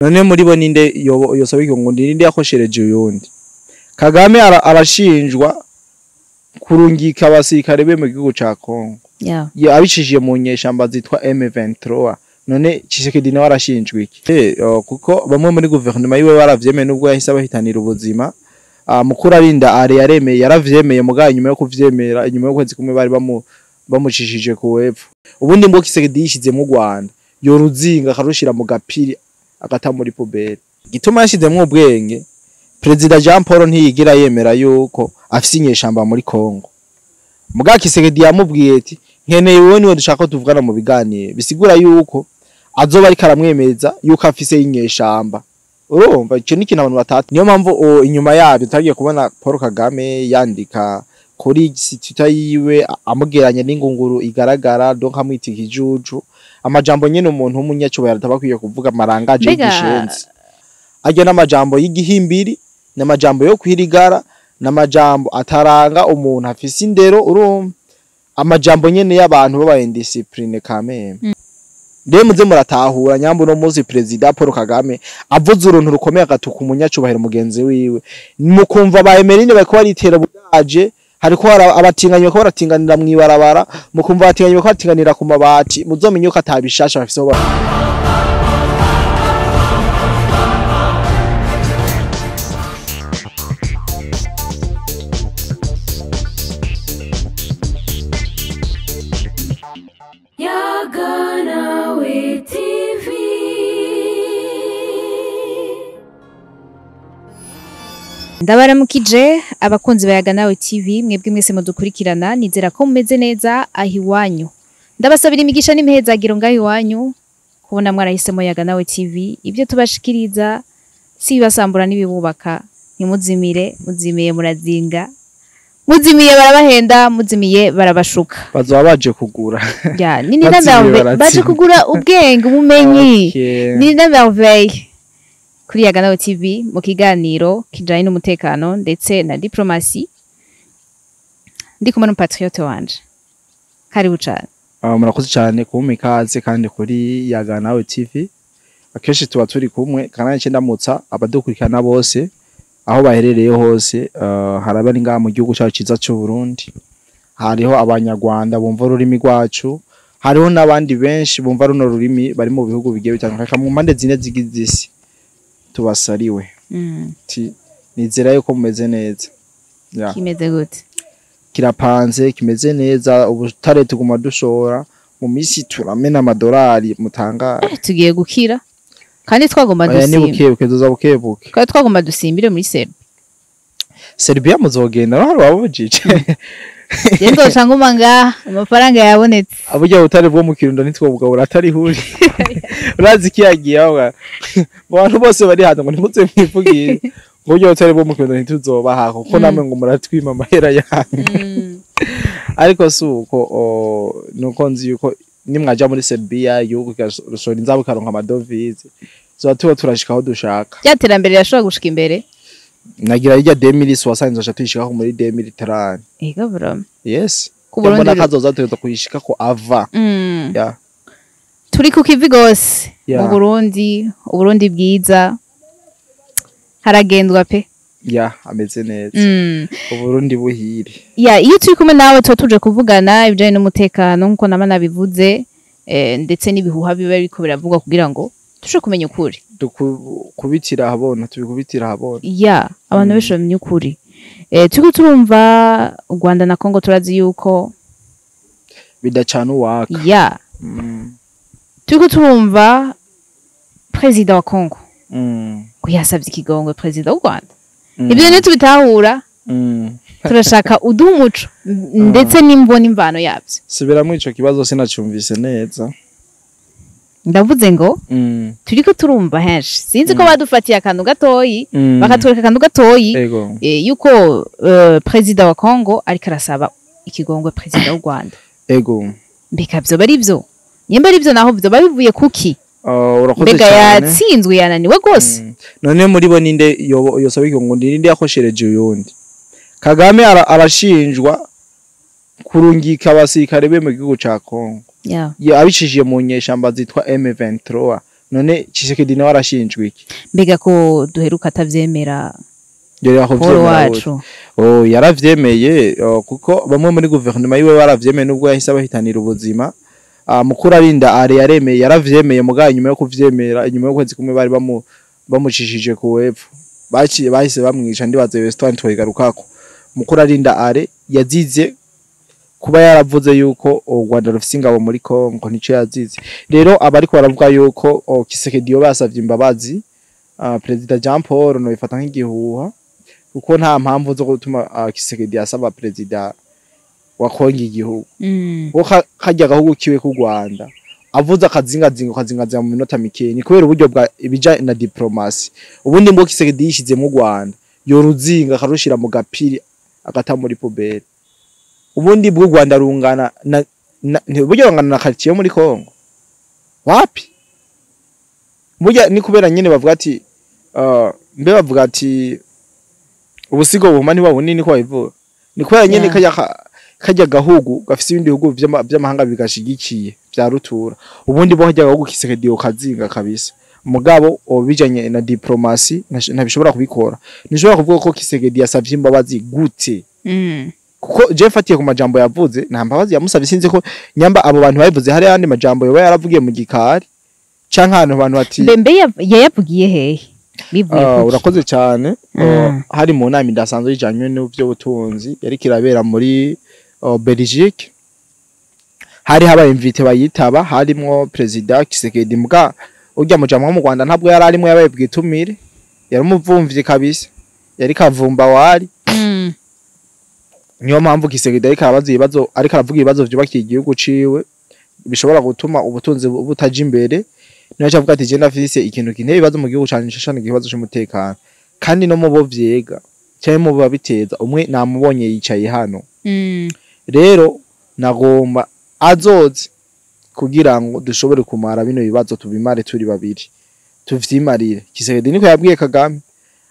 None muri bo ninde yosaba ngo ninde yakoshereje uyundi? Kagame arashinjwa kurungika abasirikare be mu gihugu ca Congo. Yeah. Abicishije mu nyeshamba zitwa M23. None Tshisekedi nawe arashinjwa iki? Kuko bamwe muri guverinoma yiwe baravyemeye nubwo yahise abahitanira ubuzima. Mukuru arinda are yaremeye yaravyemeye mugaye nyuma yo kuvyemera inyuma yo kwezi kumwe bari bamucishije ku wepfo. Ubundi mbwo Tshisekedi yishize mu Rwanda yoruzinga akarushira mu gapiri agata muri poubelle. Gituma yashizemwo ubwenge Perezida Jean Paul ntiyigira yemera yuko afise inyeshamba muri Congo. Muga Tshisekedi yamubwiye ati nkeneye wowe niwe dushaka tuvugana mu biganiro, bisigura yuko azoba ariko aramwemeza yuko afise inyeshamba. Urumva ico ni ikintu abantu batatu. Niyo mpamvu inyuma yabyo tagiye kubona Paul Kagame yandika kuri Twitter yiwe amugeranye n'ingunguru igaragara donc amwita ikijuju. Amajambo nyene umuntu w'umunyacubahiro atabakwiye kuvuga amarangaje y'igishenzi. Ajya n'amajambo y'igihimbiri, n'amajambo yo kwirigara, n'amajambo ataranga umuntu afise indero. Urumva amajambo nyene y'abantu baba indiscipline kameme. Rero muze muratahura nyambo no muzi President Paul Kagame avuze uruntu rukomeye agatuka umunyacubahiro mugenzi wiwe, mukumva ba Emeline bariko baritera bugaje, hariko abatinganye ko baratinganira mwibarabara, mukumva abatinganye ko baratinganira ku mabati, muzomenye ko atabishasha bafise ho. Ndabaramukije abakunzi ba Yaganawe TV, mwebwe mwese mudukurikirana, nizera ko mumeze neza aho iwanyu. Ndabasabira imigisha n'imihezagiro ngaho iwanyu, kubona mwarahisemo Yaganawe TV, ibyo tubashikiriza si ibasambura n'ibibubaka. Ntimuzimire, muzimiye murazinga, muzimiye barabahenda, muzimiye barabashuka. Bazoba baje kugura. Ya, ni na merveille, baje kugura ubwenge, ubumenyi. Ni na merveille. Kuri Yaganawe TV mu kiganiro kijanye n'umutekano ndetse na diplomasi, ndi kumwe n'upatriote wanje. Karibu cyane. Murakoze cyane kumpa ikaze kandi kuri Yaganawe TV. Akenshi tuba turi kumwe kandi nce ndamutsa abadukurikirana bose aho baherereye hose. Haraba ni ngaha mu gihugu cyacu ciza cy'u Burundi, hariho abanyarwanda bumva ururimi rwacu, hariho n'abandi benshi bumva runo rurimi bari mu bihugu bigiye bitandukanye mu mpande zine zigize isi. Tubasariwe. Nizera yuko mumeze neza. Kimeze gute? Kirapanze, kimeze neza. Ubutare tuguma dushora mu misi turamena amadolari mutanga. Tugiye gukira kandi twagomba dusimba. Ni bukebuke, tuza bukebuke. Kandi twagomba dusimbire muri Serbia. Serbia muzogenda hari wabujije. Yego cyangwa ngaha amafaranga yabonetse. Aburya butare bwo mu Kirundo nitwo atari huri. Urazi kiyagiye aho. Abantu bose bari hano ngo ntimuze mwivugire. Ngo burya butare bwo mu Kirundo ntituzobaha kuko namwe ngo muratwima amahera yanyu. Ariko si uko nuko nzi yuko nimwaja muri Serbia igihugu kigasohora inzabu karonka amadovize. Zoba tuba turashika aho dushaka. Ryaterambere rirashobora gushika imbere. Nagira irya 2060 nzoca tuyishikako muri 2030. Ego bro. Yes. Mbona kazoza tuza kuyishika ko ava. Yeah. Turi ku kivi gose mu Burundi, Uburundi bwiza. Haragendwa pe. Yeah, ameze neza. Uburundi buhire. Yeah, iyo turi kumwe nawe tuba tuje kuvugana ibijanye n'umutekano nkuko nama nabivuze, ndetse n'ibihuha biba biriko biravugwa kugira ngo tuje kumenya ukuri. Dukubitira habona, tubikubitira habona. Yeah, abantu benshi bamenye ukuri. Turiko turumva u Rwanda na Congo turazi yuko bidacana uwaka. Yeah. Turiko turumva President wa Congo ko yasavye ikigongwe President w'u Rwanda. Ibyo ni tubitahura. Turashaka uduha umuco ndetse n'imbona imvano yabyo. Subiramwo ico kibazo sinacumvise neza. Ndavuze ngo turiko turumva henshi, sinzi ko badufatiye akantu gatoyi, bakatwereka akantu gatoyi yuko President wa Congo ariko arasaba ikigongwe President w'u Rwanda. Ego. Mbega vyo bari vyo? Nyemba ari vyo naho vyo babivuye kuki? Urakoze Mbega cyane. Yatsinzwe yananiwe gose. None muri bo ninde yosaba ngo ninde yakoshereje uyundi? Kagame arashinjwa kurungika abasirikare be mu gihugu ca Congo. Abicishije mu nyeshamba zitwa M23. None Tshisekedi nawe arashinjwa iki? Mbega ko duheruka atavyemera? Yari Paul yakuvyemera wacu. Oh, yaravyemeye, kuko bamwe muri guverinoma yiwe baravyemeye, nubwo yahise abahitanira ubuzima. Mukuru arinda are yaremeye, yaravyemeye, mugabo inyuma yo kuvyemera, inyuma y'ukwezi kumwe bari bamucishije ku wepfo, baciye bahise bamwica. Ndibaza iyo histoire twoyigarukako. Mukuru arinda are yazize kuba yaravuze yuko u Rwanda rufise ingabo muri Congo, nico yazize. Rero abariko baravuga yuko Tshisekedi yoba yasavye imbabazi Perezida Jean Paul, no bifata nk'igihuha, kuko nta mpamvu zo gutuma Tshisekedi asaba perezida wa Kongo igihugu, kuko karya gahugu kiwe k'u Rwanda avuze akazingazinga kazingazinga mu minota mikeya. Ni kubera uburyo bwa ibijanye na diplomasi. Ubundi mbwo Tshisekedi yishize mu Rwanda, yoruzinga akarushira mu gapiri, agata muri poubelle. Ubundi bw'u Rwanda rungana na buryo rungana na quartier yo muri Kongo wapi? Burya ni kubera nyene bavuga ati mbe bavuga ati ubusigo buhuma ntiba bunini, ko babivuga ni kubera nyene karya gahugu gafise ibindi bihugu vy'amahanga bigashigikiye vya rutura. Ubundi bo karya gahugu Tshisekedi kazinga kabisa, mugabo obijanye na diplomasi ntabishobora kubikora. Nishobora kuvuga ko Tshisekedi yasavye imbabazi gute? Kuko je mfatiye ku majambo yavuze, nta mbabazi yamusavye. Sinzi ko nyamba abo bantu babivuze hari ayandi majambo yoba yaravugiye mu gikari canke ahantu abantu bati. Mbe yayavugiye hehe? Bivuye kuki? Urakoze cyane. Hari mu nama idasanzwe ijanye n'uvy'ubutunzi yariko irabera muri Belgique. Hari habaye invité bayitaba, harimwo Perezida Tshisekedi, mbwa urya mujama wo mu Rwanda ntabwo yari arimwo, yabaye bwitumire, yari umuvumvyi kabisa, yari kavumba wari. Niyo mpamvu Tshisekedi ariko arabaza ibibazo, ariko aravuga ibibazo vyubakiye igihugu ciwe bishobora gutuma ubutunzi butaja imbere. Niyo avuga ati je ndafise ikintu kinteye ibibazo mu gihugu canje, nshashana ikibazo c'umutekano, kandi no mu bo vyega canke mu babiteza umwe namubonye yicaye hano. Rero nagomba azoze kugira ngo dushobore kumara bino bibazo, tubimare turi babiri, tuvyimarire. Tshisekedi niko yabwiye Kagame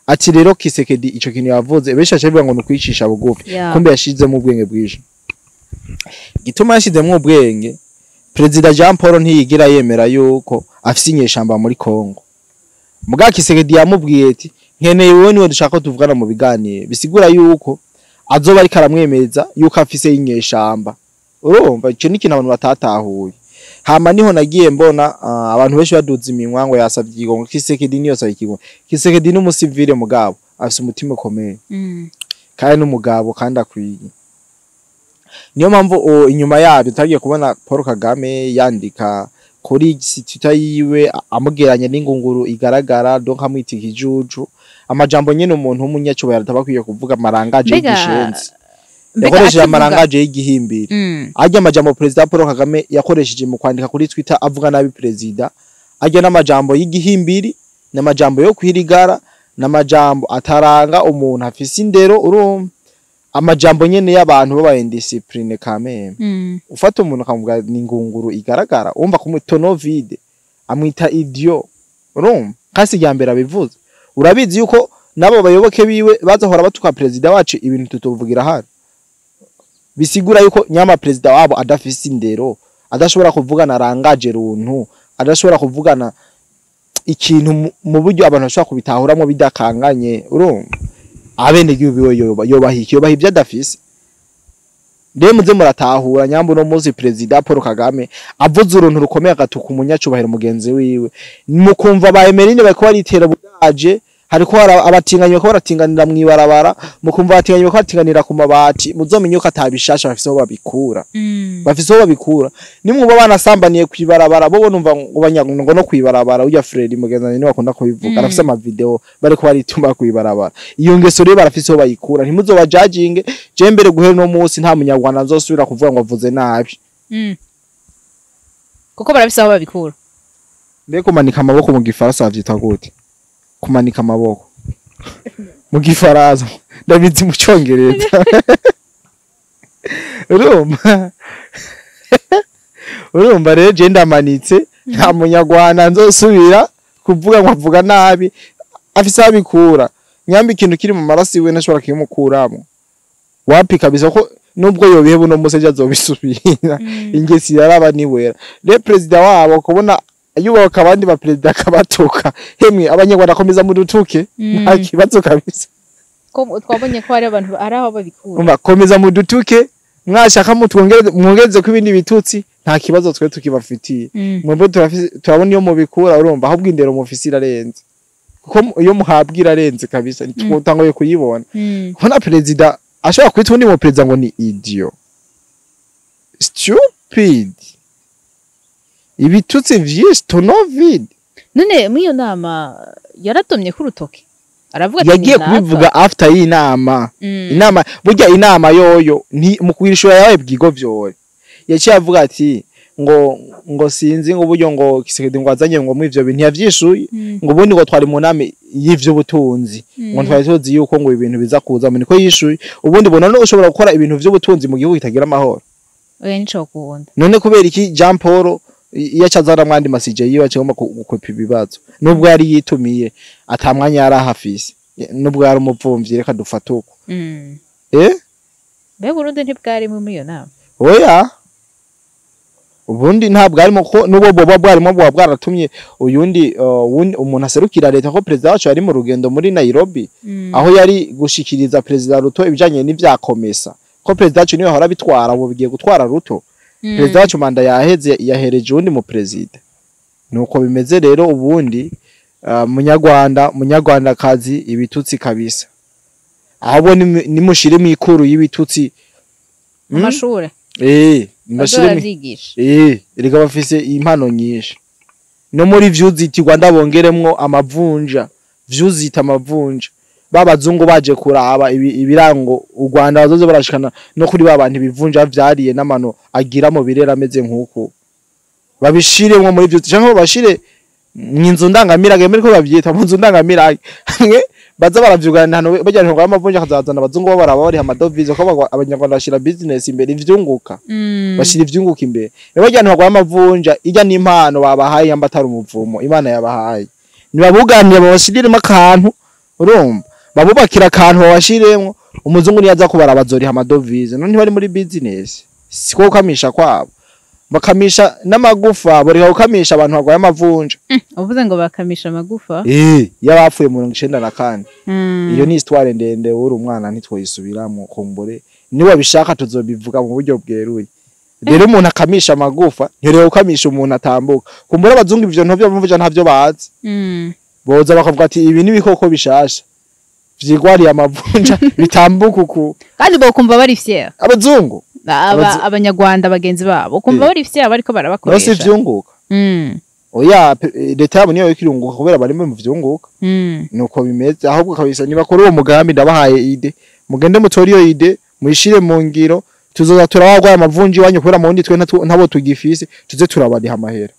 ati rero Tshisekedi ico kintu yavuze, benshi baca bivuga ngo ni ukwicisha bugufi. Kumbe yashizemo ubwenge bwinshi. Igituma yashizemo ubwenge, Perezida Jean Paul ntiyigira yemera yuko afise inyeshamba muri Congo. Muga Tshisekedi yamubwiye ati nkeneye wowe, niwe dushaka ko tuvugana mu biganiro, bisigura yuko azoba ariko aramwemeza yuko afise inyeshamba. Urumva ico ni ikintu abantu batatahuye. Hama niho nagiye mbona abantu benshi baduza iminwa ngo yasavye ikigongo. Tshisekedi niyo yasavye ikigongo. Tshisekedi n'umusivile, mugabo afise umutima ukomeye kandi n'umugabo kandi akwiye. Niyo mpamvu inyuma yabyo tutagiye kubona Paul Kagame yandika kuri Twitter yiwe amugeranya n'ingunguru igaragara, donc amwita ikijuju, amajambo nyene umuntu w'umunyacubahiro ataba akwiye kuvuga, amarangaje y'igishenzi. Mbega Yakoresheje akivuga amarangaje y'igihimbiri. Arya amajambo Perezida Paul Kagame yakoresheje mu kwandika kuri Twitter avuga nabi perezida, arya n'amajambo y'igihimbiri, n'amajambo yo kwirigara, n'amajambo ataranga umuntu afise indero. Urumva amajambo nyene y'abantu baba indiscipline kameme. Ufata umuntu ukamubwira ni ingunguru igaragara, wumva ku tonneau vide, amwita idiot. Urumva kasi rya mbere abivuze, urabizi yuko nabo bayoboke biwe bazohora batuka perezida wacu ibintu tutovugira hano, bisigura yuko nyama perezida wabo adafise indero, adashobora kuvugana rangaje runtu, adashobora kuvugana ikintu mu buryo abantu bashobora kubitahuramwo bidakanganye. Urumva abenegihugu biwe yobaha iki? Yobaha ibyo adafise. Rero muze muratahura nyambo uno munsi Perezida Paul Kagame avuze uruntu rukomeye, agatuka umunyacubahiro mugenzi wiwe, mukumva ba Emeline bariko baritera bugaje, hariko abatinganyi bariko baratinganira mw'ibarabara, mukumva abatinganyi bariko baratinganira ku mabati, muzomenye ko atabishasha bafise aho babikura. Bafise aho babikura. Nimwumva banasambaniye kw'ibarabara, bo numva ngo banyagungo no kw'ibarabara, urya Freddy mugenzanye niwe akunda kubivuga, arafise ama video bariko barituma kw'ibarabara. Iyo ngeso rero barafise aho bayikura, ntimuzobajajinge. Je mbere guhera no munsi nta munyarwanda nzosubira kuvuga ngo avuze nabi. Kuko barafise aho babikura. Mbe kumanika amaboko mu gifaransa bavyita gute? Kumanika amaboko mu gifaransa, ndabizi mu cyongereza. Urumva rero je ndamanitse, nta munyarwanda nzosubira kuvuga ngo avuga nabi, afise aho abikura. Nyamba ikintu kiri mu maraso iwe ntashobora kimukuramo wapi kabisa, ko nubwo yobihe uno munsi ejo azobisubira. Ingesi yaraba niwera. Rero perezida wabo kubona Yubaka abandi ba perezida akabatuka. Hemwe Abanyarwanda, komeza mudutuke, nta kibazo kabisa. Ko twabonye ko hari abantu ari aho babikura. Umva, komeza mudutuke, mwashaka mutwongereze, mwongereze ko ibindi bitutsi, nta kibazo twe tukibafitiye. Mwebwe turabona iyo mubikura. Urumva, ahubwo indero mufise irarenze, kuko iyo muhabwa irarenze kabisa, tutangoye kuyibona. Kubona perezida ashobora kwita undi mu perezida ngo ni idiot, stupid, ibitutsi vyinshi, tonovide. None muri iyo nama yaradomye ku rutoke, aravuga ati Yagiye ni naka. kubivuga after y'inama. Inama burya, inama yoyo ni mu kwishura yawe bwigo vyore, yaciye avuga ati ngo sinzi ngo uburyo ngo Tshisekedi ngo azanye ngo muri ivyo bintu yavyishuye, ngo ubundi ngo twari mu nama y'ivy'ubutunzi, ngo twari tuzi yuko ngo ibintu biza kuza mu, niko yishuye. Ubundi bona no ushobora gukora ibintu vy'ubutunzi mu gihugu kitagira amahoro? Oya, nico kunda. None kubera iki Jean Paul iyo acazana mwandi masije yiwe acagomba gukwepa ibibazo, nubwo yari yitumiye ata mwanya yari ahafise, nubwo yari umuvumvyi, reka dufate uko. Mbega Burundi ntibwarimo muri iyo nama? Oya, ubundi ntabwo arimo, ko nubwo boba bwarimo bwa bwaratumye uyundi umuntu aserukira leta, ko perezida wacu yari mu rugendo muri Nairobi, aho yari gushikiriza perezida Ruto ibijanye n'ivya COMESA, ko perezida wacu niwe ahora bitwara, ubu bigiye gutwara Ruto. Perezida wacu manda yaheze, yahereje uwundi mu perezida. Nuko bimeze rero. Ubundi munyarwanda, munyarwandakazi, ibitutsi kabisa, ahubwo nimushire mu ikuru y'ibitutsi. Mu mashure Nimashire bazoravyigisha. Erega bafise impano nyinshi. No muri Visit Rwanda bongeremwo amavunja, vyuzita amavunja. Babazungu baje kuraba ibirango u Rwanda, bazoze barashikana no kuri ba bantu ibivunja vyariye n'amano agira mu birera ameze nk'uko. Babishiremwo muri vyuzi canke babashire mu nzu ndangamirage, muri ko bavyita mu nzu ndangamirage. Hamwe baza baravyugana hano bajya ngo amavunja akazazana abazungu bo baraba bariha amadovize, ko Abanyarwanda bashira business imbere, ivyunguka. Bashira ivyunguka imbere. Rero barya bantu barwaye amavunja, irya n'impano babahaye, yamba atari umuvumo Imana yabahaye. Nibabuganire babashiriremo akantu, urumva, babubakira akantu babashiremwo, umuzungu niyaza kubara bazoriha amadovize. None ntibari muri business? Siko gukamisha kwabo, bakamisha n'amagufa, boreka gukamisha abantu barwaye amavunja. Uvuze ngo bakamisha amagufa? Y'abapfuye mu 94. Iyo ni histoire ndende, uri umwana ntitwoyisubiramwo, kumbure niwabishaka tuzobivuga mu buryo bweruye. Rero umuntu akamisha amagufa, ntireba gukamisha umuntu atambuka. Kumbure abazungu ivyo ntavyo bamvuja, ntavyo bazi. Boza bakavuga ati ibi ni ibikoko bishasha vyigwariye amavunja bitambuka uku. Kandi bokumva bari fier. Abazungu Abanyarwanda bagenzi babo kumva bari fier bariko nose barabakoresha. Vyunguka. Oya, leta yabo niyo ikirunguka kubera bari mu vyunguka. Nuko bimeze. Ahubwo kabisa nibakora uwo mugambi, ndabahaye idée, mugende mutore iyo idée muyishire mu ngiro. Tuzoza turabagwaye amavunja iwanyu, kubera mu wundi twe ntabo tugifise, tuze turabariha amahera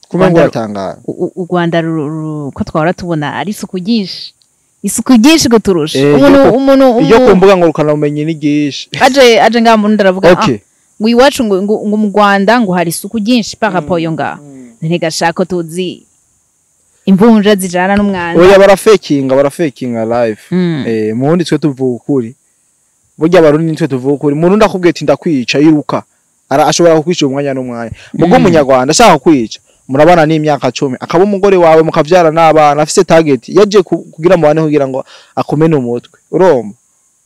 kumwe ngo uratangara. U Rwanda ko twahora tubona ari isuku ryinshi, isuku ryinshi kuturusha. Umuntu umuntu iyo ku mbuga ngurukanabumenyi ni ryinshi. Aje ngaha mu Burundi aravuga ngo iwacu ngo mu Rwanda ngo hari isuku ryinshi par rapport yo ngaha. Ntigashaka tuzi imvunja zijana n'umwanda. Oya, barafekinga, barafekinga live. Mu wundi twe tuvuga ukuri, burya Abarundi nitwe tuvuga ukuri. Murundi akubwiye ati ndakwica, yiruka. Ashobora kukwica umwanya n'umwanya. Mugo umunyarwanda ashaka kukwica, murabana n'imyaka 10, akaba umugore wawe, mukavyara n'abana, afise target yaje kugira mubane, kugira ngo akumene umutwe. Urumva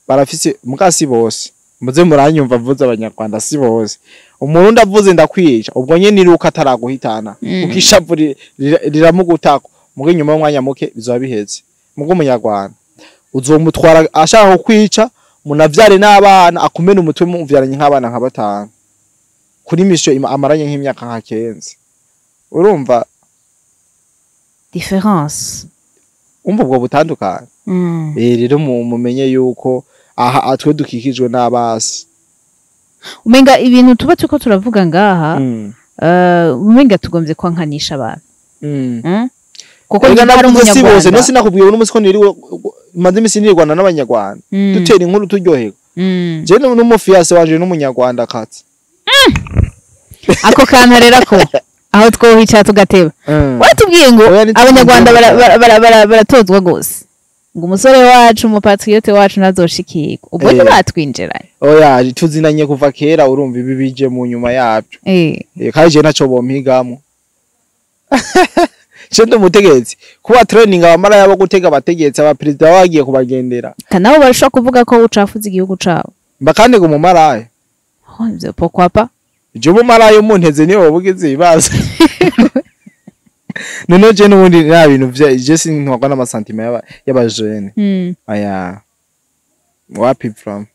barafise mukasi bose, muze muranyumva mvuze Abanyarwanda, si bose. Umurundi avuze ndakwica, ubwo nyene iruka ataraguhitana, ukishavu riramugutako, mugo inyuma y'umwanya muke bizoba biheze. Mugo umunyarwanda uzomutwara ashaka kukwica, munavyare n'abana, akumene umutwe, muvyaranye nk'abana nka batanu, kuri mission amaranye nk'imyaka nka 9. Urumva Différence. Umva ubwo butandukanye. Rero mumenye yuko aha twe dukikijwe n'abasi. Umenga ibintu tuba turiko turavuga ngaha, umenga tugombye kwankanisha abantu. Kuko Erega niba hari navuze si bose. umunyarwanda No sinakubwiye uno munsi ko niriwe, maze imisi nirwana n'Abanyarwanda, dutera inkuru turyoherwa. Je n'umufiancé wanje n'umunyarwanda katsi. Ako kantu rero ko aho twohicara tugateba, watubwiye ngo Oya, Abanyarwanda baratozwa gose. Ngo umusore wacu, umupatriote wacu, ntazoshikirwa ubwo. Ntibatwinjiranye. Oya, tuzinanye kuva kera, urumva ibi bije mu nyuma yabyo. Kandi je ntaco bompigamwo, je ndi umutegetsi kuba training abamara yabo gutega abategetsi, abaperezida baba bagiye kubagendera. Nabo barashobora kuvuga ko ucafuza igihugu cabo. Mbakandi ngo umumaraya. Oh, ivyo pourquoi pas. Je umumaraya umunteze niwe wobugize ibibazo. Noneho je n'ubundi nta bintu vya je sintwagwa n'amasentiments y'abajene. Aya, wapi from.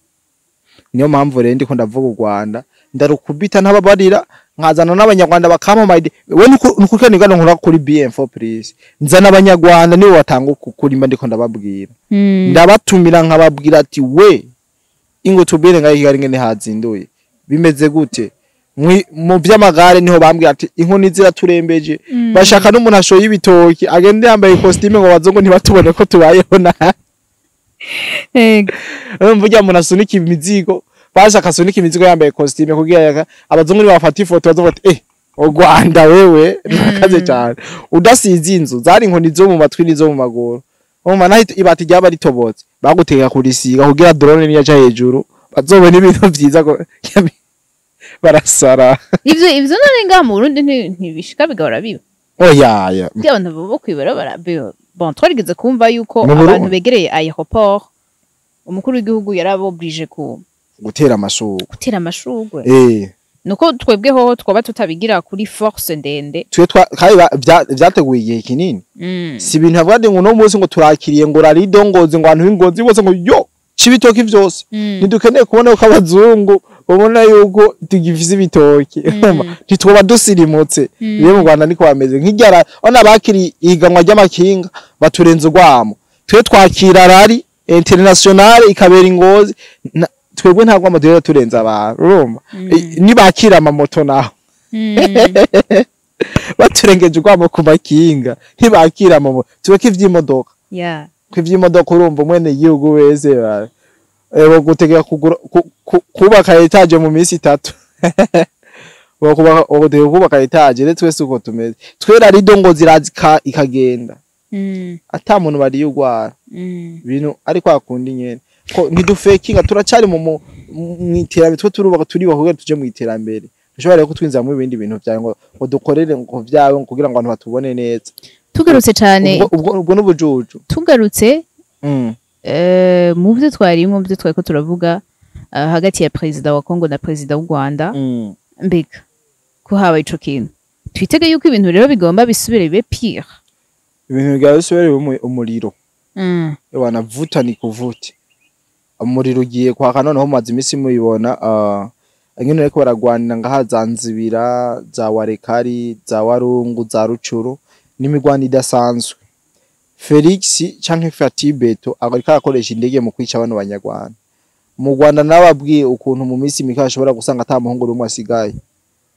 Niyo mpamvu rero ndiko ndavuga u Rwanda ndarukubita ntababarira, nkazana n'abanyarwanda bakampa we nuko nigano nkora kuri BM4 please, nzana abanyarwanda nibo batanga ukuri mba ndiko ndababwira. Ndabatumira nkababwira ati: "We ingo tubwire ngaho Kigali ngene hazinduye, bimeze gute?" Mu vy'amagare niho bambwira ati inkoni ziraturembeje. Bashaka n'umuntu ashoye ibitoki agende yambaye costume ngo bazungu ntibatubone ko tubayeho nabi. Urumva urya muntu asunika imizigo, bashaka asunika imizigo yambaye costume kugira abazungu nibafata ifoto bazovuga ati: "Eh, u Rwanda wewe rurakaze cyane." Udasize inzu zari inkoni zo mu matwi n'izo mu maguru, urumva naho ibati ryaba ritobotse bagutega kurisiga kugira drone niyaca hejuru bazobona ibintu vyiza ko barasara. Ivyo none ngaha mu Burundi ntibishika bigahora biba? Oya ya. Kugira abantu bo kwibarabara bon, twarigeze kumva yuko Mu Burundi- abantu begereye aéroport, umukuru w'igihugu yarabobrije ku gutera amashurwe. Gutera amashurwe. Nuko twebwe hoho twaba tutabigira kuri force ndende. Twe twa kandi vyateguye igihe kinini. Si ibintu avuga ngo uno munsi ngo turakiriye ngo rarido ngozi, ngo abantu b'ingozi bose ngo yo cibitoki vyose. Ntidukeneye kubona yuko abazungu babona yuko tugifise ibitoki. Ntitwoba dusirimutse. Rero mu Rwanda niko bameze nk'iryara ona bakiri ihiganwa ry'amakinga baturenza urwamo, twe twakira rallye internationale ikabera ingozi. Twebwe nta rwamo duhera turenza abantu, urumva. Nibakira amamoto naho baturengeje urwamo ku makinga, ntibakira amamoto, tubeke ivy'imodoka. Ko ivy'imodoka urumva umwene igihugu wese gutegeka kugura kubaka étage mu minsi 3, bogutegeka kubaka étage. Rero twese uko tumeze, twe rarido ngo zirazika ikagenda ata muntu bariye urwara. Ibintu ariko akunda nyene ko ntidufekinga, turacari mu iterambere, twe turubaka, turibaka kugira tuje mu iterambere. Dushobora rero kutwinzamwo ibindi bintu vyawe ngo dukorere ngo vyawe ngo kugira ngo abantu batubone neza. Tugarutse cane. Ubwo n'ubujuju. Tugarutse mu byo twarimo, mu byo twariko turavuga, hagati ya perezida wa Congo na perezida w'u Rwanda. Mbega ko habaye ico kintu, twitege yuko ibintu rero bigomba bisubire bibe pire? Ibintu bigaba bisubire umuriro. Ewana, vuta ni kuvute, umuriro ugiye kwaka. Noneho mumaze iminsi mubibona ingene bariko baragwanira ngaha za Nzibira, za Warekari, za Warungu, za Rucuru, n'imigwano idasanzwe. Felix canke Fatih Beto ariko arakoresha indege mu kwica bano banyarwanda. Mu Rwanda nababwiye ukuntu mu minsi mike bashobora gusanga ata muhungu n'umwe asigaye,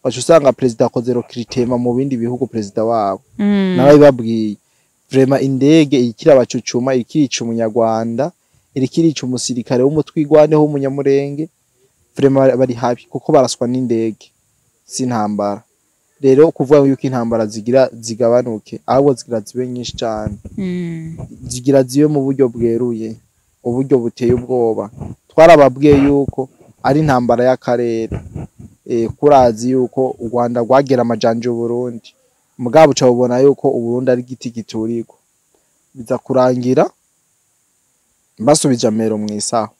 baca usanga perezida akoze recrutement mu bindi bihugu, perezida wabo. Narabibabwiye vraiment, indege iriko irabacucuma, iriko irica umunyarwanda, iriko irica umusirikare w'umutwigwaneho w'umunyamurenge. Vraiment bari habi kuko baraswa n'indege, si intambara. Rero kuvuga yuko intambara zigira zigabanuke, ahubwo zigira zibe nyinshi cane. Zigira zibe mu buryo bweruye, uburyo buteye ubwoba. Twarababwiye yuko ari intambara y'akarere. Kurazi yuko u Rwanda rwagera amajanja Uburundi, mugabo uca bubona yuko Uburundi ari igiti giturirwa, biza kurangira basubije amero mw'isaho.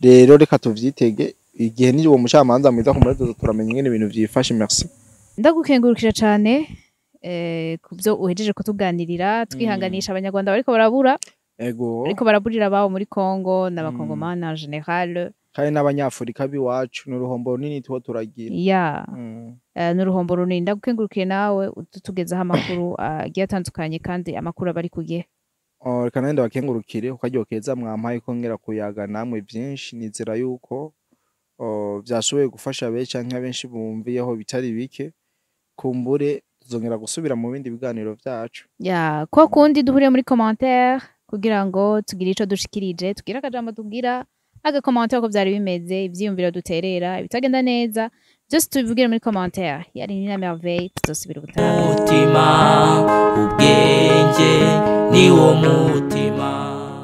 Rero reka tuvyitege igihe ni uwo mucamanza mwiza ku turamenya ingene ibintu vyifashe. Merci. Ndagukengurukira cane ku byo uhejeje kutuganirira, twihanganisha abanyarwanda bariko barabura, bariko baraburira ababo muri Congo n'abakongomani en général. Kandi n'abanyafurika b'iwacu, ni uruhombo runini tuba turagira. N'uruhombo runini. Ndagukengurukiye nawe utugezaho amakuru agiye atandukanye, kandi amakuru aba ari ku gihe. Oh, reka nanjye ndabakengurukire ku karyo keza mwampaye ko ngera kuyaga namwe vyinshi. Nizera yuko vyashoboye gufasha benshi canke abenshi bumviyeho bitari bike. Kumbure tuzongera gusubira mu bindi biganiro vyacu. Ya, kwa kundi duhuriye muri commentaire kugira ngo tugire ico dushikirije, tugire akajambo, tugira aga commentaire uko vyari bimeze, ivyiyumviro duterera, ibitagenda neza, byose tubivugire muri commentaire. Yari Nina Merveille, tuzosubira ubutaha. Umutima, ubwenge ni wo mutima.